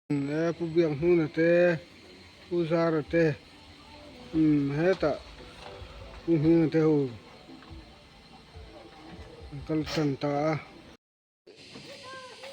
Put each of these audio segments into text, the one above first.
E Pu Biakhnuna te, Pu Zara te, umm hetah Pu Hminga te ho an kal tan ta a.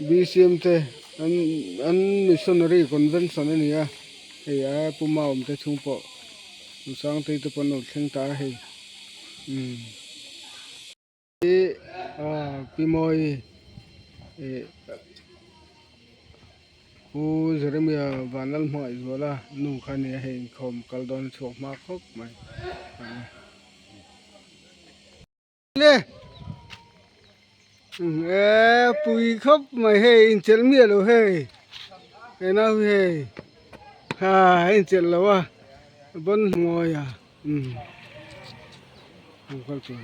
BCM te an an missionary convention a ni a, hei a Pu Maawm te chhung pawh Sangtei te pawh an lo thleng ta a hei umm. Hi Pi Mawi ih Pu Jeremia Vanlalhmangaihzuala nu kha a ni a hei inkhawm kal dawn a chhuak hma khawp mai le e pui khawp mai hei inchelh miah lo hei he nau hi hei ha a inchelh lo a bawn hmuai a. Umm an kal tur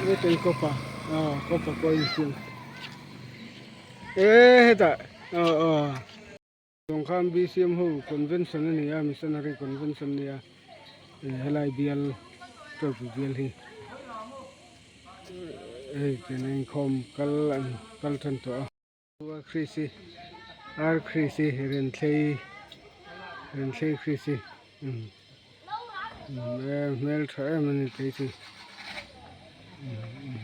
heta i kawpa aw kawpa pawh a insiam e hetah aw aw tawng khan BCM ho convention a ni a missionary convention a ni a helai bial tawlhpui bial hi hei chen a inkhawm kal an kal tan tawh a. Ar Krisi Ar Krisi Renthlei Renthlei Krisi umm umm e hmel tha em a ni tei chu umm umm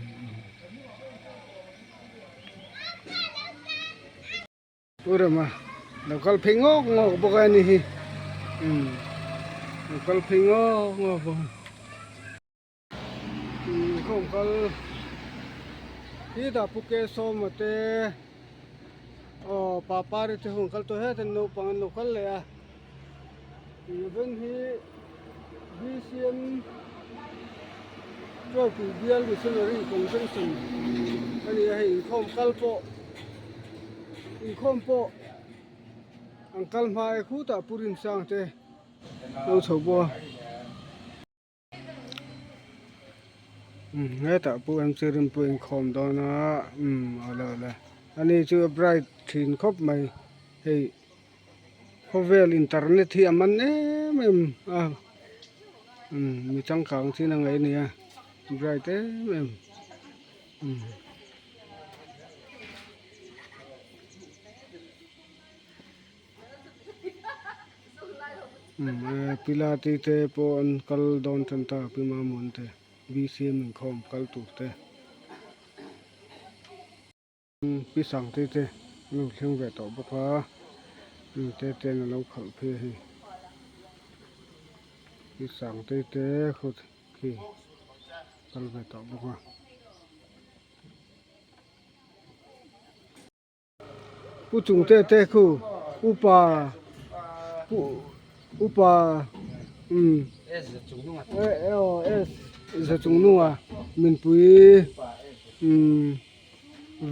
umm u rama lo kal phei ngawk ngawk bawk a ni hi umm lo kal phei ngawk ngawk bawk a. Inkhawm kal hetah Pu Kesawma te aw Papari te hun kal tawh hetin naupang an lo kal leh a event hi BCM Tualpui Bial Missionary Convention a ni a hei inkhawm kal pawh inkhawm pawh an kal hma e khutah Pu Rinsang te lo chho bawk a. Hetah pawh em chu rinpui inkhawm dawn a umm awle awle ani chu a bright thin khawp mai hei khawvel internet hi a man em em a umm mi changkang chin a ngaih a nia bright em em umm. Pilati te pawh an kal dawn tan ta pi Mamuan te BCM inkhawm kal tur te pi Sangtei te an lo thleng ve tawh bawk a te ten a lo khalh phei a hei pi Sangtei te khi kal ve tawh bawk a. Pu Chungte te khu upa pu upa umm aw S Zachungnunga minpui umm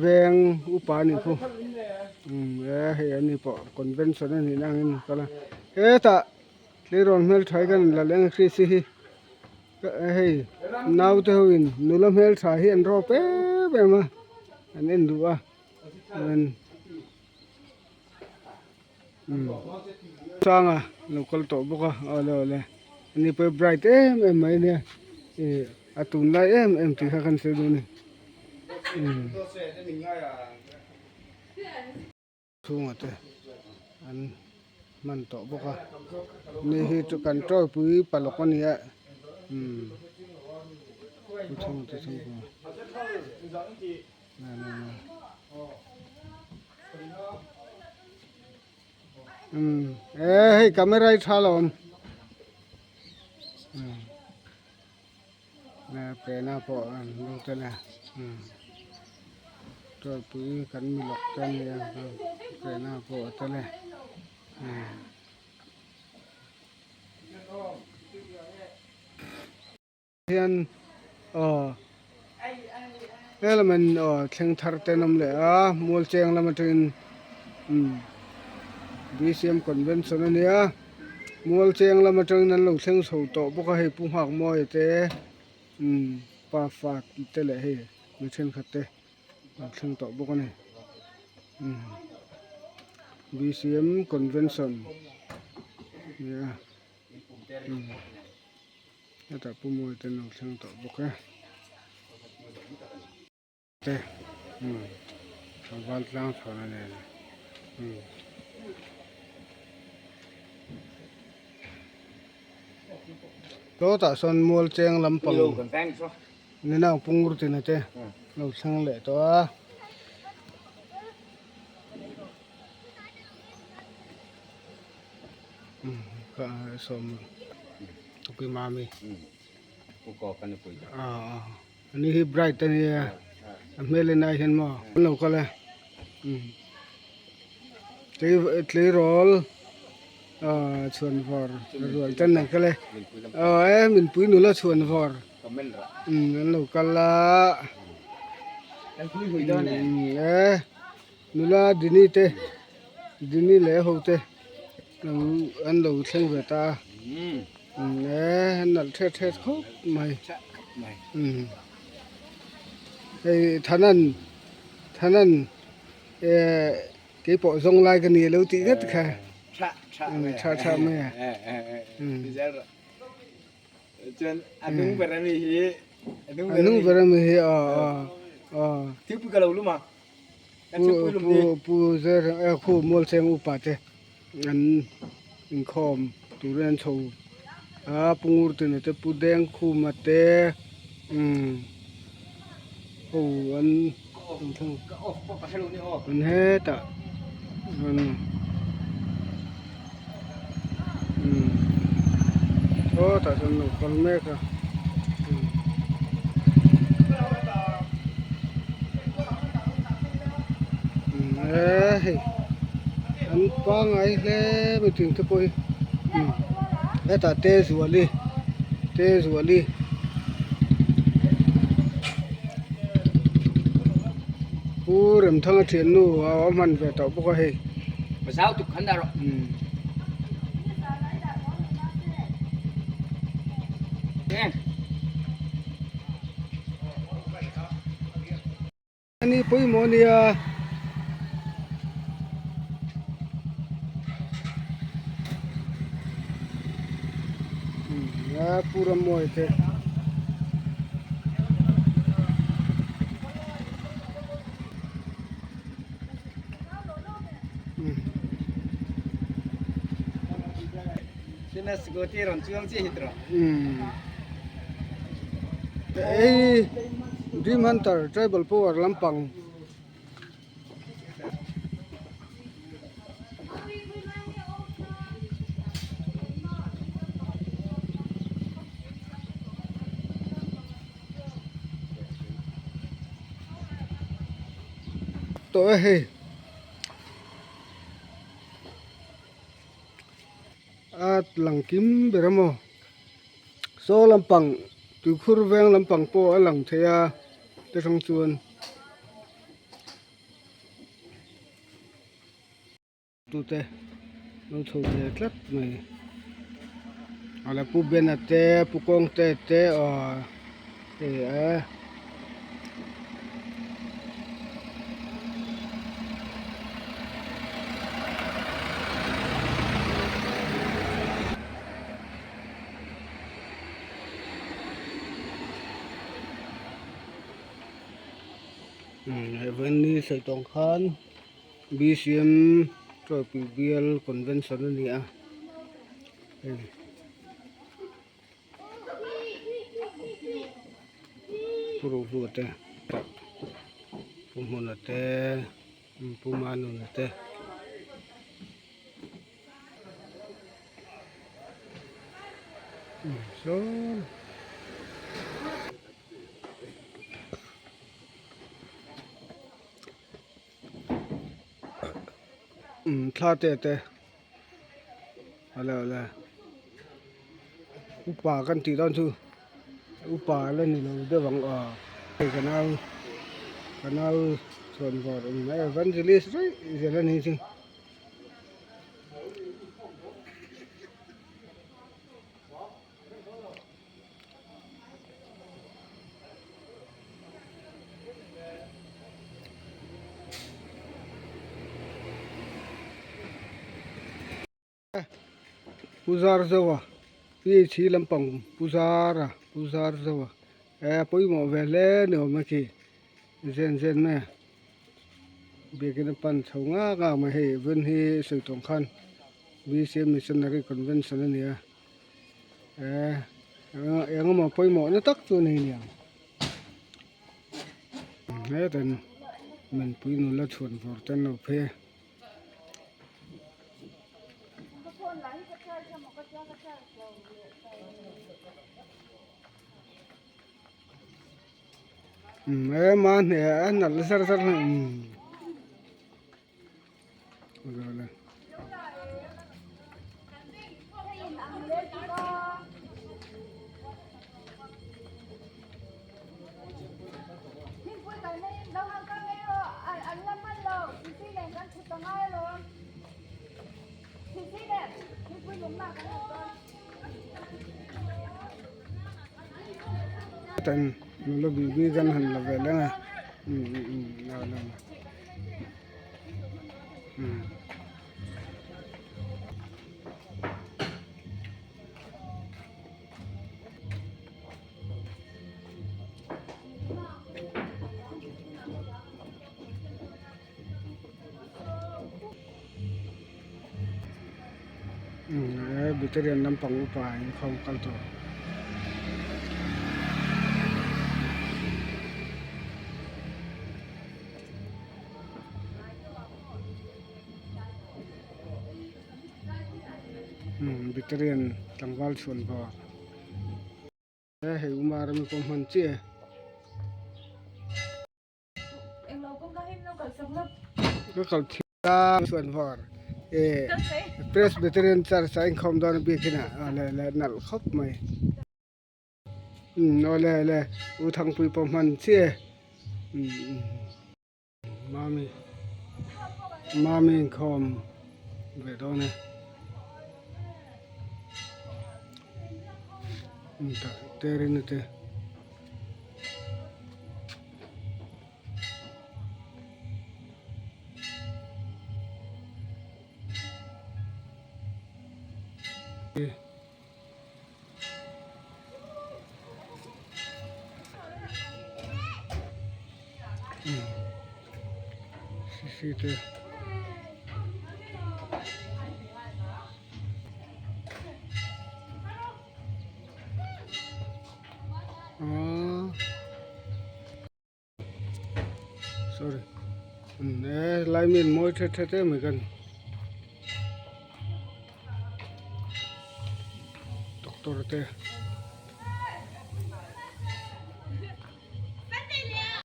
veng upa a nih khu umm e hei an ni pawh convention a nih na angin an kal a hetah tleirawl hmeltha hi kan la leng a Krisi hi hei naute ho in nula hmeltha hi an rawp em em a an en duh a. Sanga lo kal tawh bawk a awle awle ani pawh hi bright em em mai ania ih a tunlai em em tih kha kan sawi duh a ni chhungah te an hman tawh bawk a ni hi chu kan tawipui palawk a ni a umm chhungah te chhungkua. Umm e hei camera hi tha lo awm umm pena pawh an lut a nia umm tualpui kan mi lawk te ania pena pawh a tel e umm. Hian aw helamin aw thleng thar te an awm leh a mual cheng lam atangin umm BCM convention a nia mual cheng lam atangin an lo thleng chho tawh bawk a hei pu nghak mawi te umm pa fa te leh hei mi thenkhat te an thleng tawh bawk a ni umm BCM convention a nia umm. Hetah pu mawi te an lo thleng tawh bawk e te umm tlangval tlang chhuan a nen umm. Sawtah sawn mual cheng lampang ninau pungur tina te lo thleng leh tawh a. Ani hi bright a nia a hmel en ai hian maw an lo kal e tleirawl ah chhuan vawr rual ten an kal e aw e minpui nula chhuan vawr an lo kal a e nula dini te dini leh ho te an lo thleng ve ta a e an nalh thet thet khawp mai hei thanan thanan eh keipawh zawng lai ka ni alo tih ngat kha tha tha mai a Chuan a hnung ber ami hi a hnung ber ami hi aw aw aw thingpui ka lo lum a Pu pu zer e khu mual cheng upa te an inkhawm turin an chho a pu ngur tina te pu deng khuma te umm ho an an hetah an umm sawtah sawn an lo kal mek a. Eee hei an pangai hle mai tih te pawh hi hetah te zuali te zuali pu Remthanga thiannu a awm hman ve tawh bawk a hei. Ani pawimawh a nia. A pu Rammawi te. Hei Dream Hunter Tribal Power lampang tawh e hei. A lang kim ber a maw saw lampang tuikhur veng lampang pawh a lang thei a te hrang chuan tute lo chho ve tlat mai a la pu bena te pu kawngte te aw hei a. Heaveni sawi tawng khan B_C_M Tawipui bial convention a ni a hei. Pu Rohlua te Pu Hmuna te Pu Manuna te. Sawn thla te te a lo la upa kan tih dawn chu upa la ni lo deuh ang aw hei ka nau ka nau chhuan vawr awm mai evangelist daih zel a ni chu. Pu Zarzoa PHC lampang Pu Zara Pu Zarzoa eh pawimawh ve hle ni awm a khi zen zen mai a biakin a pan chho ngak ngak mai hei event hi sawi tawng khan B_C_M missionary convention a ni a eh. Eng emaw pawimawh na tak chu a nei aniang. Hetan mipui nula chhuan vawr te an lo phei a. Umm e ma hne a nalh zar zar hle umm awle. Tan nula bih bih kan han la ve leng a umm umm la la la umm. Vegetarian lampang upa inkhawm kal tur. Vegetarian tlangval chhuan vawr. Hei umar ami pawh hman chiah e. Ka kal thiam chuan var e Presbyterian Church a inkhawm dawn a biakin ah awle le nalh khawp mai umm awle le U Thangpui pawh hman chiah e umm Mami Mami inkhawm ve dawn e umm tah terin a te. Sorry e lai mi an mawi thet thet em mai kan doctor te.